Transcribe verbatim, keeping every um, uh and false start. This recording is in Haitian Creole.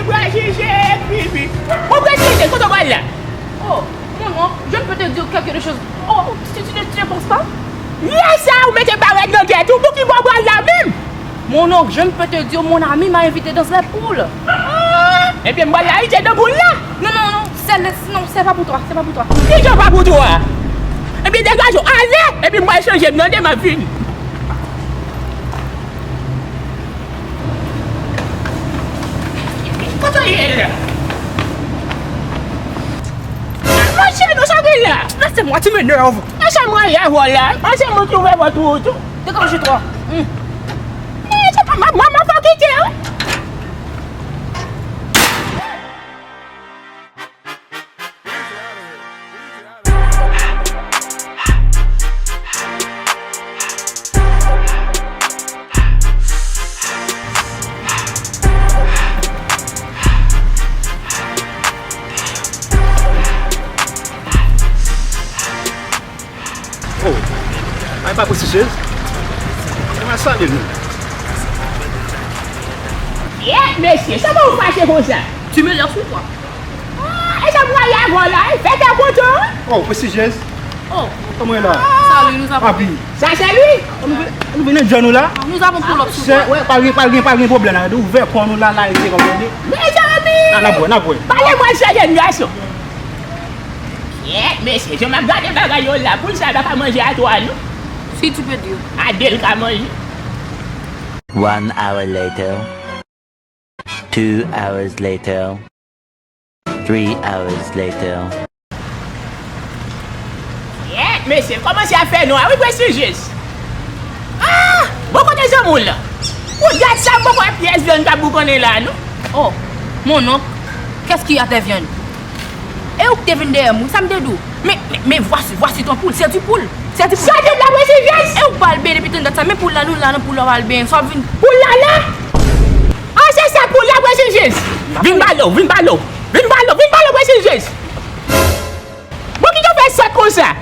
Prejije, Bibi. Ou prejije, kote w pral la? Oh, mon oncle, je ne peux te dire quelque chose. Oh, tu, tu ne, tu ne penses pas? Lè sa ou mete barèt nan tèt ou, pou ki bò w pral la menm? Mon oncle, je ne peux te dire, mon ami m'a invité danser les poules. Ah, ebyen, m pral la, rete nan poul la. Non, non, non, c'est le, non, c'est pas pour toi, c'est pas pour toi. Kijan pa pou twa? Ebyen, degaje w, ale, epi m pral chanje m nan, demen m ap vini. Kote w ye la? Monchè, nou sa gen la? Laissez-moi, tu m'énerves. Monchè, mwen la, vòlè. Monchè, mwen twouve vòt ou tou. Dégage-toi. Hmm. Monchè, mwen, mwen, mwen fò kite w. Oh, ay pa prestijyez. Mwen salye nou. Yè, mesye, sa fè w fache konsa? Tu me lèves ou quoi? Ah, e sa pou ale avè w la, e fè kè kontan. Oh, prestijyez. Oh. Kòman e la? Salut, nous avons. Papi. Sa se li? Nou vin, nou vin enjoy nou la. Nous avons pull up sou. Wè, pa gen, pa gen, pa gen pwoblèm la. Ouvè kò nou la, la, e se kòm nou di. Mezanmi! N a bwè, n a bwè. Pale mwen, se jèn gason. Kèt, mesye, jan m ap gade bagay yo la, poul sa pa ka manje a twa, non. Si tu peux dire. A de l ka manje. One hour later. Two hours later. Three hours later. Kèt, mesye, kòmanse ap fè nwa, wi, prestijyez. Ah! Bon, kote zanmi w lan? Ou gad sa, m poko wè pyès vyann k ap boukannen la, non. Oh, mon oncle, qu'est-ce qu'il y a de viande? E ou ki te vin dèyè m, wi, sa m te di w. Mais, mais, mais voici, voici ton poule, c'est du poule, c'est du poule. Sa te la prestijyez? E ou pral byen depi tann dat sa, men poul la, nou la nan poul la, pral byen, sa w ap vin. Poul la la? Ah, se sa poul la, prestijyez. Vin pale w, vin pale w. Vin pale w, vin pale w, prestijyez. Bon, kite w fè sòt konsa.